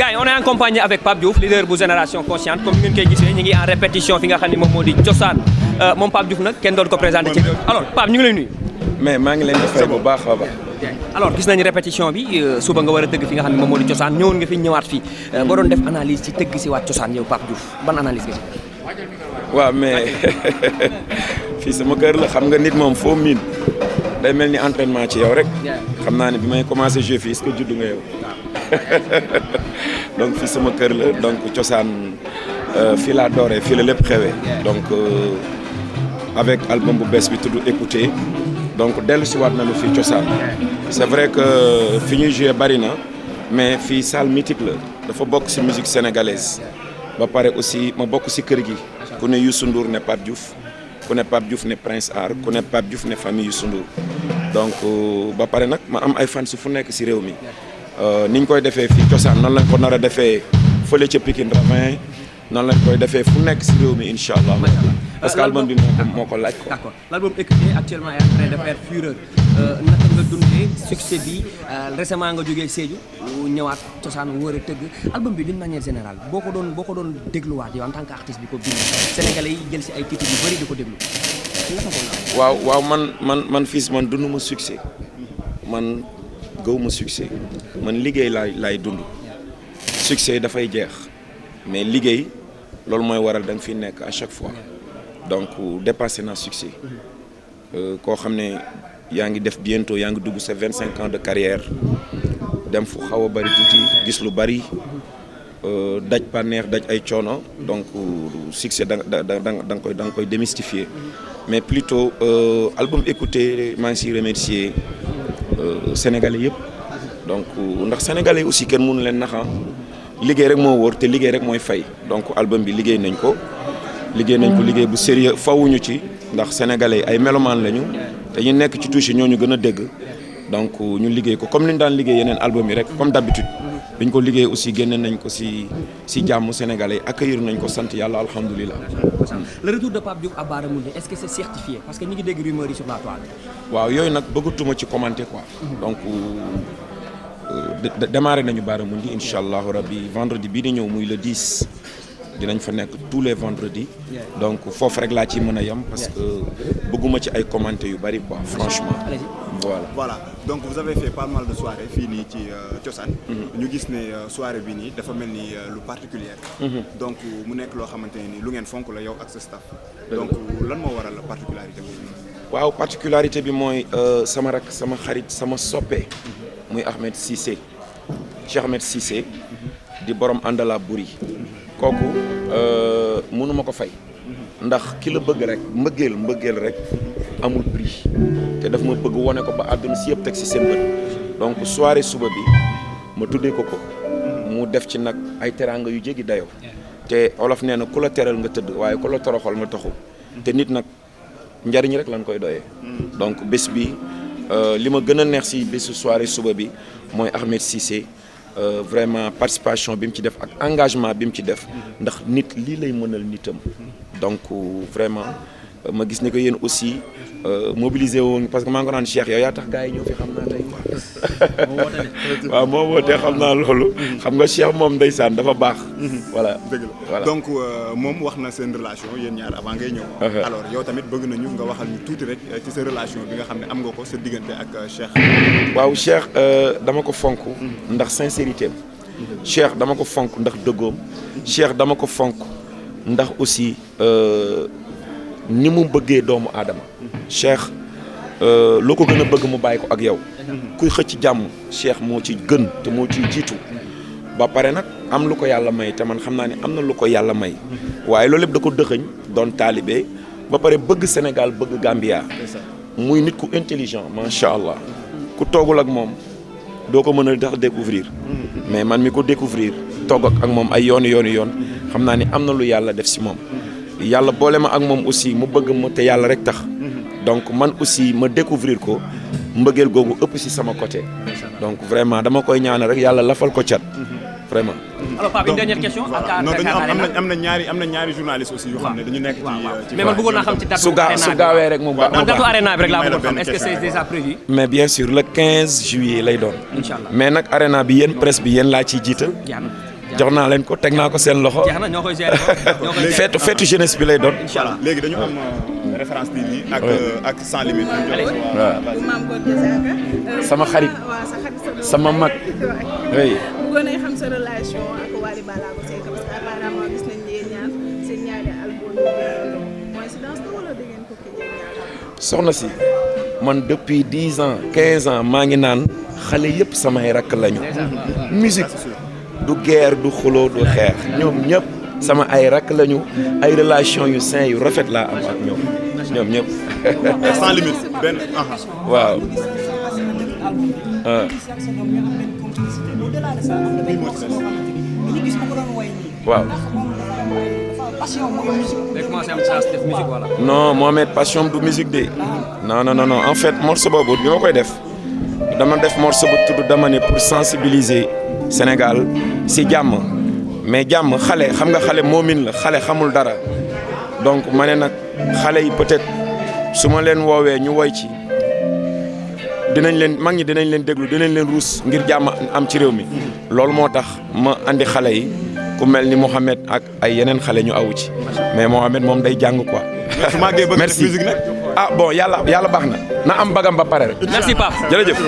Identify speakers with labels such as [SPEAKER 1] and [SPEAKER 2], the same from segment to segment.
[SPEAKER 1] gars yi on est en compagnie avec Pape Diouf leader bu génération consciente comme ngeen koy gisee ñu ngi en répétition fi nga xam ne moom moo di cosaan moom Pape Diouf nag kenn doon ko présenté ci alors Pape ñu ngi lay nuyu.
[SPEAKER 2] mais maa ngi leen di fay bu baax a baax.
[SPEAKER 1] alors gis nañu répétition bi suba nga war a tëgg fi nga xam ne moom moo di cosaan ñëwoon nga fi ñëwaat fii boo doon def analyse ci tëgg si waat cosaan yow Pape Diouf ban analyse nga ci def.
[SPEAKER 2] waaw mais fii sama kër la xam nga nit moom foo miin day mel ni entraînement ci yow rek xam naa ne bi may commencé jouer fii est-ce que juddu nga yow donc fii sama kër la donc cosaan fii laa dooree fii la lépp xewee donc avec album bu bees bi tudd écouter donc dellu si waat nañu fii cosaan c'est vrai que fi ñuy jouer bari na mais fii salle mythique la dafa bokk si musique sénégalaise ba pare aussi ma bokk si kër gi ku ne Youssou Ndour ne Pape Diouf ku ne Pape Diouf ne Prince Art ku ne Pape Diouf ne famille Youssou Ndour donc ba pare nag ma am ay fans fu nekk si réew mi niñ koy defee fii cosaan noonu lañ ko nar a defee fële ca Pikine Ravin noonu lañ koy defee fu nekk si réew mi incha allah parce que album bi moo ko laaj ko.
[SPEAKER 1] d'accord l'album écouté actuellement est en train de faire fureur naka nga dundee succès bi récemment nga jógee Sédhiou ñëwaat cosaan wër a tëgg album bi d'une manière générale boo ko doon dégluwaat yow en tant qu'artiste bi ko bind sénégalais yi jël si ay titres yu bëri di ko déglu.
[SPEAKER 2] waaw man fils man dund ma succès man gëw ma succès man liggéey laay dund succès dafay jeex mais liggéey loolu mooy waral da nga fi nekk à chaque fois donc dépassé naa succès koo xam ne yaa ngi def bientôt yaa ngi dugg sa 25 ans de carrière dem fu xaw a bari tuuti gis lu bari daj bànneex daj ay coono donc succès da nga koy démystifier mais plutôt album écouté maa ngi siy remercier sénégalais yëpp donc ndax sénégalais aussi kenn mënu leen naxa liggéey rek moo wóor te liggéey rek mooy fay donc album bi liggéey nañ ko liggéey bu sérieux fawuñu ci ndax sénégalais ay mélomanes lañu te ñu nekk ci touche ñoo ñu gën a dégg donc ñu liggéey ko comme ni ñu daan liggéey yeneen album yi rek comme d'habitude biñ ko liggéey aussi génne nañ ko si jàmm sénégalais yi accueillir nañ ko sant yàlla alhamdulilah.
[SPEAKER 1] le retour de Pape Diouf à Bara Moundé est-ce que c'est certifié parce que ñu ngi dégg rumeur yi sur la toile.
[SPEAKER 2] waaw yooyu nag bëggatuma ci commenter quoi. donc démarré nañu Bara Moundé incha allahu rabbi vendredi bii di ñëw muy le 10 dinañ fa nekk tous les vendredis donc foofu rek laa ci mën a yem parce que bëgguma ci ay commenter yu bari quoi franchement.
[SPEAKER 3] voilà donc vous avez fait pas mal de soirées fii nii ci cosaan ñu gis ne soirée bi nii dafa mel ni lu particulier donc mu nekk loo xamante ne ni lu ngeen fonk la yow ak sa staff donc lan moo waral la particularité boobu nii.
[SPEAKER 2] waaw particularité bi mooy sama rak sama xarit sama soppe muy Ahmed Cissé Cheikh Ahmed Cissé di borom àndala buri kooku mënuma ko fay ndax ki la bëgg rek mbëggeel rek amul prix te daf ma bëgg wone ko ba àdduna si yëpp teg si seen bët donc soirée suba bi ma tuddee ko mu def ci nag ay teraanga yu jéggi dayoo te olof nee na ku la teral nga tëdd waaye ku la toroxal nga taxu te nit nag njariñ rek lañ koy doyee donc bés bi li ma gën a neex si bésu soirée suba bi mooy Ahmed Cissé vraiment participation bi mu ci def ak engagement bi mu ci def ndax nit lii lay mënal nitam donc vraiment ma gis ne que yéen aussi mobilisé woon parce que maa ngi ko naan Cheikh yow yaa tax gars yi ñëw fi xam naa tey quoi. waaw moo wootee xam naa loolu. xam nga Cheikh moom ndeysaan dafa baax. voilà
[SPEAKER 3] dëgg la donc moom wax na seen relation yéen ñaar avant ngay ñëw. alors yow tamit bëgg nañu nga waxal ñu tuuti rek ci sa relation bi nga xam ne am nga ko sa diggante ak Cheikh.
[SPEAKER 2] waaw Cheikh dama ko fonk. ndax sincérité am. Cheikh dama ko fonk ndax dëggoom. Cheikh dama ko fonk ndax aussi. ni mu bëggee doomu aadama Cheikh loo ko gën a bëgg mu bàyyi ko ak yow kuy xëcc jàmm Cheikh moo ci gën te moo ciy jiitu ba pare nag am lu ko yàlla may te man xam naa ne am na lu ko yàlla may waaye loolu lépp da ko dëxëñ doon taalibe ba pare bëgg Sénégal bëgg Gambia muy nit ku intelligent macha allah ku toogul ak moom doo ko mën a tax découvrir mais man mi ko découvrir toog ak moom ay yoon xam naa ni am na lu yàlla def si moom yàlla boole ma ak moom aussi mu bëgg ma te yàlla rek tax donc man aussi ma découvrir ko mbëggeel googu ëpp si sama côté donc vraiment dama koy ñaanal rek yàlla lafal ko cat vraiment.
[SPEAKER 1] alors Pape une dernière question.
[SPEAKER 3] non dañu am na ñaari journalistes aussi yoo xam ne dañu nekk ci.
[SPEAKER 1] mais man bëggoon naa xam ci date.
[SPEAKER 2] su gaawee rek mu baax.
[SPEAKER 1] date arena bi rek laa bëggoon xam est-ce que c'est déjà prévu.
[SPEAKER 2] mais bien sûr le 15 juillet lay doon.
[SPEAKER 1] incha allah
[SPEAKER 2] mais nag arena bi yéen presse bi yéen laa ciy jiital. jox naa leen ko teg naa ko seen loxo.
[SPEAKER 1] jeex na ñoo koy gérer ñoo koy gérer.
[SPEAKER 2] feetu jeunesse bi lay doon.
[SPEAKER 3] voilà léegi dañu am référence TV ak sans limite.
[SPEAKER 2] waaw sama xarit sama mag. oui.
[SPEAKER 4] bëggoon nañ xam sa relation ak Wally Ballago Seck parce que apparemment gis nañ ne yéen ñaar seen ñaari album coïncidence la wala da ngeen ko kii ñaar.
[SPEAKER 2] soxna si man depuis 10 ans 15 ans maa ngi naan xale yëpp samay rakk lañu. musique du guerre du xuloo du xeex ñoom ñëpp sama ay rakk lañu ay relation yu sain yu rafet laa am ak ñoom ñëpp.
[SPEAKER 3] sans limite benn.
[SPEAKER 2] waaw. waaw. non Mohamed passion du musique de. non en fait morceau boobu bi ma koy def dama def morceau bu tudd dama ne pour sensibiliser Sénégal si jàmm mais jàmm xale xam nga xale moomin la xale xamul dara donc ma ne nag xale yi peut-être su ma leen woowee ñu woy ci dinañ leen mag ñi dinañ leen déglu dinañ leen ruus ngir jàmm am ci réew mi loolu moo tax ma andi xale yi ku mel ni Mohamed ak ay yeneen xale ñu awu ci mais Mohamed moom day jàng quoi. merci ah bon yàlla baax na am bagam ba pare rek.
[SPEAKER 1] merci Pape
[SPEAKER 2] jërëjëf.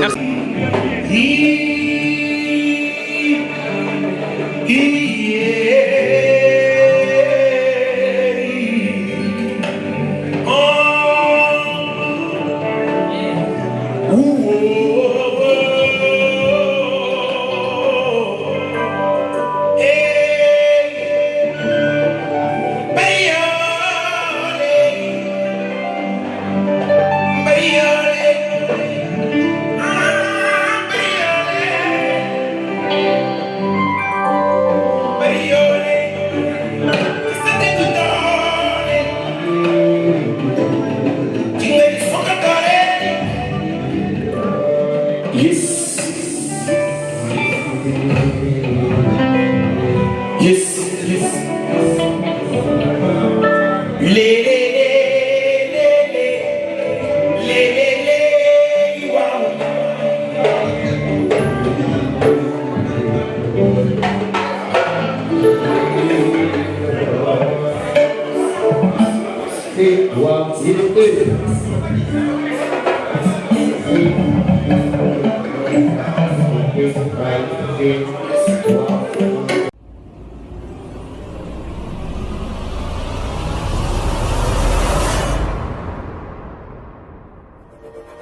[SPEAKER 5] Right.